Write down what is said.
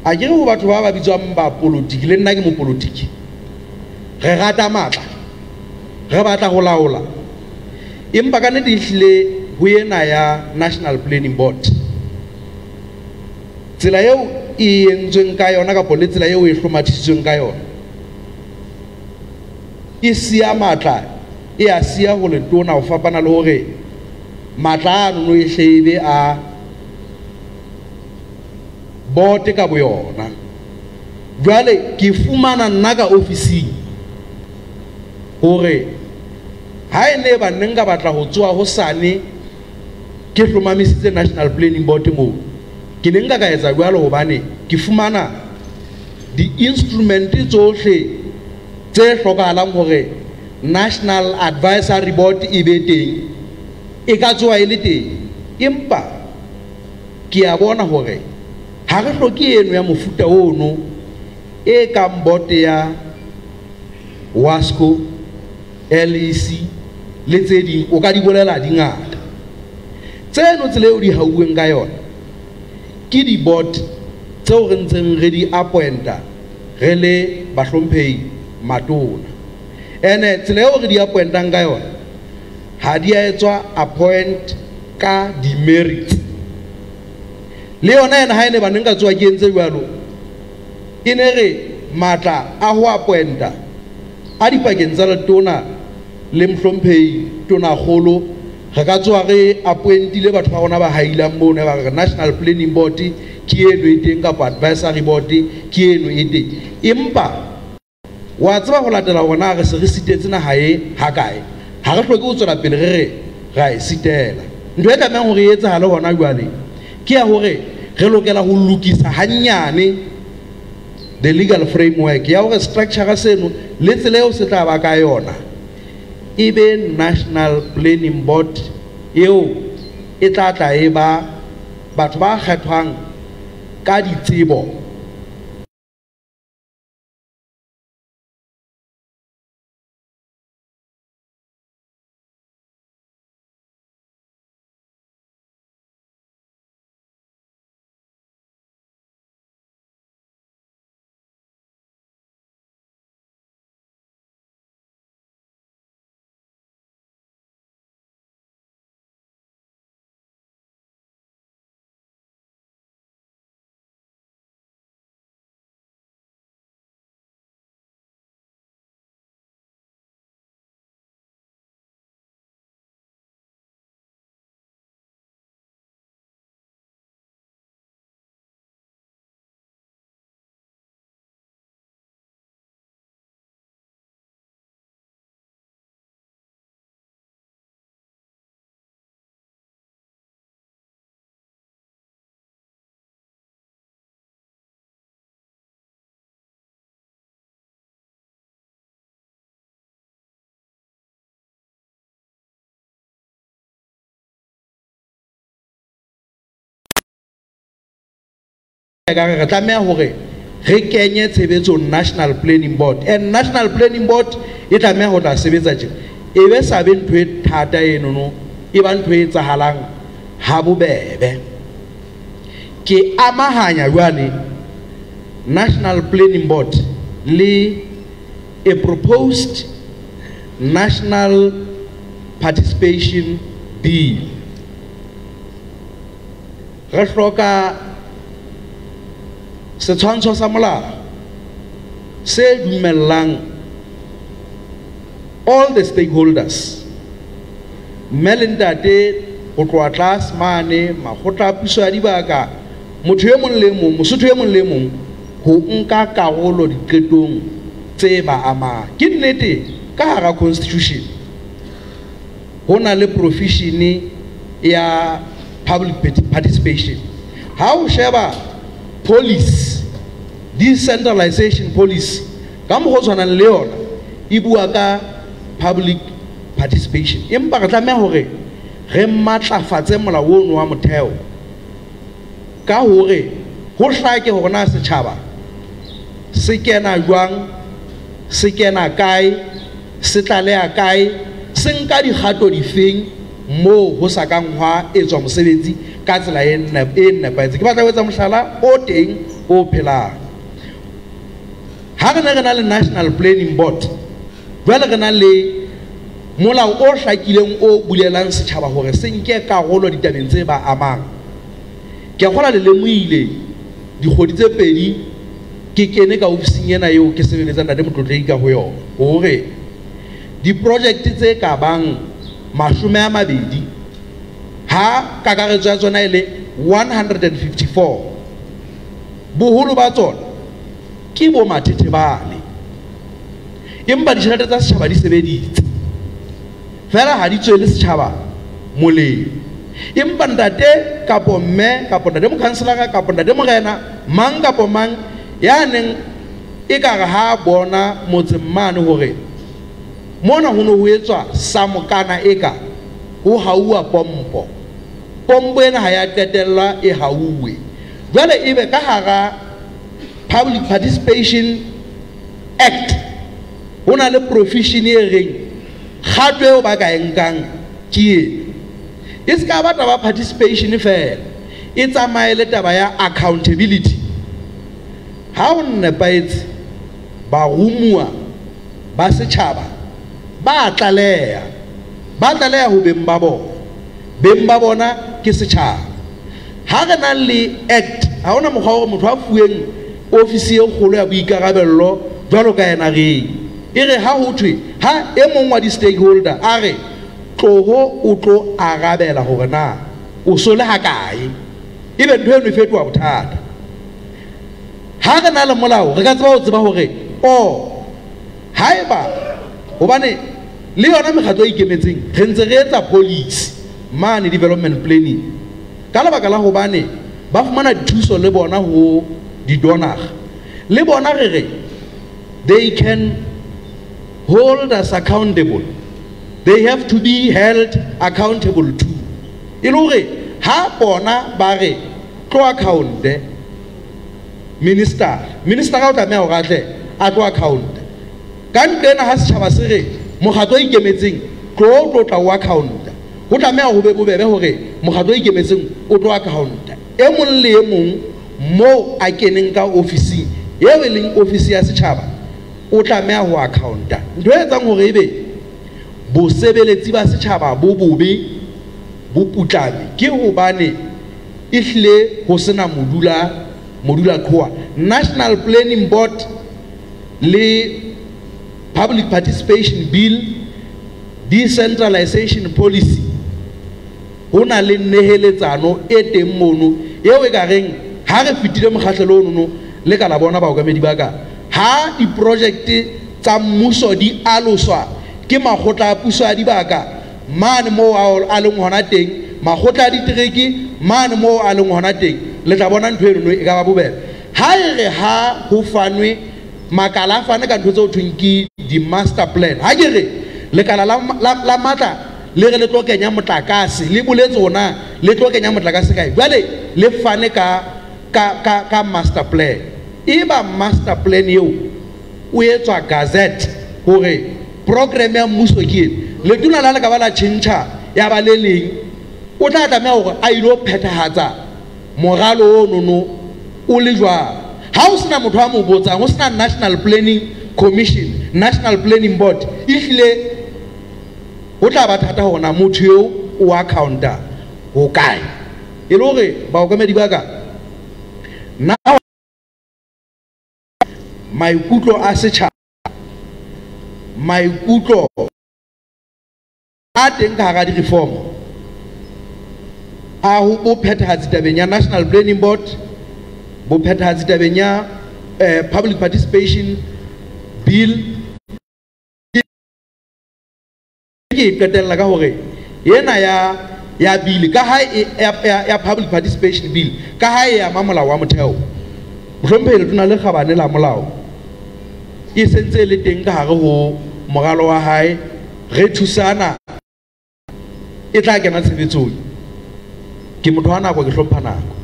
A ke re ho batho ba ba bitswang ba politiki, le nna ke mopolitiki. Re rata matla, re batla ho laola. Empa ka nnete ehlile ho ena ya National Planning Board, tsela eo e entsweng ka yona kapa le tsela eo e hlomathisitsweng ka yona e siya matla, e a siya ho letona ho fapana le hore matla ano e hle e be a bote ka boyona. Jwale ke fumana nna ka ofising hore ha e ne ba nne nka batla ho tsoha hosane ke hlomamisitse National Planning Board moo, ke ne nka ka etsa jwalo hobane ke fumana di-instrument tsohle tse hlokahalang hore National Advisory Board e be teng, e ka tsoha e le teng. Empa ke a bona hore ha re hloke eno ya mofuta ono e kang board ya WASCO, LEC le tse ding, o ka di bolela di ngata. Tseno tsela eo di hauweng ka yona ke di-board tseo re ntseng re di appointa re le bahlomphehi matona. Ene tsela eo re di appointang ka yona ha di a etswa appoint ka di-merits. Le yona ena ha e ne ba ne nka tsoha ke entse jwalo, e ne re matla a ho appointa a dipakeng tsa letona le mohlomphehi tonakgolo, re ka tsoha re appointile batho ba rona ba hailang mono, ba re National Planning Board ke eno e teng kapa Advisory Board ke eno e teng. Empa wa tseba ho latela hore na re se re sitetse naha e hakae, ha re hloke ho tswela pele re re ra e sitela. Ntho e tlamehang hore e etsahale hona jwale ke ya hore re lokela ho lokisa hanyane the legal framework ya hore structure seno le tsela eo se tla ba ka yona e be National Planning Board eo e tla tla e ba batho ba kgethwang ka ditsebo. Re tlameha hore re kenye tshebetsong National Planning Board, and National Planning Board e tlameha ho tla sebetsa tje, e be sa be ntho e thata enono, e ba ntho e etsahalang ha bobebe. Ke amahanya jwale National Planning Board le a proposed National Participation Bill. Re hloka setshwantsho sa molao se dumellang all the stakeholders, mme le ntate ho tloha tlase mane, makgotla a puso ya dibaka, motho e mong le mong, Mosotho e mong le mong ho nka karolo diqetong tse ba amang. Ke nnete ka hara constitution ho na le provision ya public participation. Ha o sheba policy, decentralization policy, ka mokgwa o tshwanang le yona e bua ka public participation. Empa re tlameha hore re matlafatse molao ono wa motheo ka hore ho hlake hore na setjhaba se kena jwang, se kena kae, se tlaleha kae, se nka dikgato difeng moo ho sa kang hwa etswa mosebetsi ka tsela e nepahetseng. Ke batla ho etsa mohlala o teng o phelang. Ha re ne re na le National Planning Board, jwale re na le molao o hlakileng o bulelang setjhaba hore se nke karolo ditabeng tse ba amang. Ke a kgolwa le lemohile dikgwedi tse pedi ke kene ka ofising ena eo ke sebeletsang Ntate Motlotlehi ka ho yona, hore di-project tse ka bang 20 ha kakaretso ya tsona e le 154, boholo ba tsona ke bo mathethebale, empa ditjhelete tsa setjhaba di sebeditse fela, ha di tswele setjhaba molemo. Empa ntate kapo mme kapo ntate mokhanselara kapo ntate morena mang kapo mang ya neng e ka re ha bona motseng mane hore mona ho no ho etswa sa mokana eka ho hauwa pompo, pompo ena ha ya qetella e hauwe. Jwale ebe ka hara Public Participation Act ho na le provision e reng kgato eo ba ka e nkang ke ena. E se ka ba taba participation fela, e tsamaye le taba ya accountability. Ha o nepahetse, barumuwa ba setjhaba ba tlaleha, ba tlaleha ho beng ba bona, beng ba bona ke setjhaba. Ha re na le act, ha hona mokgwa wa hore motho a fuweng ofisi e kgolo ya boikarabello jwalo ka yena reng e re ha ho thwe ha e mong wa di-stakeholder a re tloho o tlo arabela hore na o so le hakae, ebe ntho eno e fetoha bothata. Ha re na le molao re ka tseba ho tseba hore o haeba hobane le yona mekgatlo e ikemetseng re ntse re etsa policy mane development planning ka lebaka la hobane ba fumana dithuso le bona ho di-donor, le bona re re they can hold us accountable, they have to be held accountable too. E le hore ha bona ba re tlo account minister, minister o tlameha hore a tle a tlo account. Ka nqena ha setjhaba se re mokgatlo o ikemetseng tlo tlo tla o account, ho tlameha ho be bobebe hore mokgatlo o ikemetseng o tlo account. E mong le e mong moo a keneng ka ofising eo e leng ofisi ya setjhaba o tlameha ho accounta. Ntho e etsang hore ebe bosebeletsi ba setjhaba bo bobe bo putlame ke hobane ehlile ho sena modula qhoa. National Planning Board le Public Participation Bill, Decentralization Policy, ho na le neheletsano e teng mono eo e ka reng ha re fetile mokgahlelo ono le ka la bona baokamedi ba ka ha di-project tsa mmuso di aloswa ke makgotla a puso a dibaka mane moo a leng hona teng, makgotla a ditereke mane moo a leng hona teng, le tla bona ntho eno e ka ba bobebe. Ha e re ha ho fanwe makala a fane ka ntho tseo thweng ke di-master plan, ha ke re lekala la matla le re le tlo kenya motlakase, le boletse hona le tlo kenya motlakase kae, jwale le fane ka master plan. Eba master plan eo o etswa gazette hore program ya mmuso ke ena, letona la le ka ba la tjhentjha ya ba le leng, o tla tlameha hore a ilo phethahatsa moralo ono o le jwang. Ha ho sena motho a mo botsang, ho sena National Planning Commission, National Planning Board, ehlile ho tla ba thata hore na motho eo o accounta ho kae. E le hore baokamedi ba ka na maikutlo a setjhaba, maikutlo a teng ka hara di-reform a ho bophethahatsi tabeng ya National Planning Board, bophethahatsi tabeng ya Public Participation Bill. Ke e qetella ka hore ena ya bill ka ha ya Public Participation Bill ka ha e ama molao wa motheo, mohlomphehi letona le kgabane la molao e sentse le teng ka hare ho moralo wa hae, re thusana e tla kena tshebetsong. Ke motho wa nako, ke hlompha nako.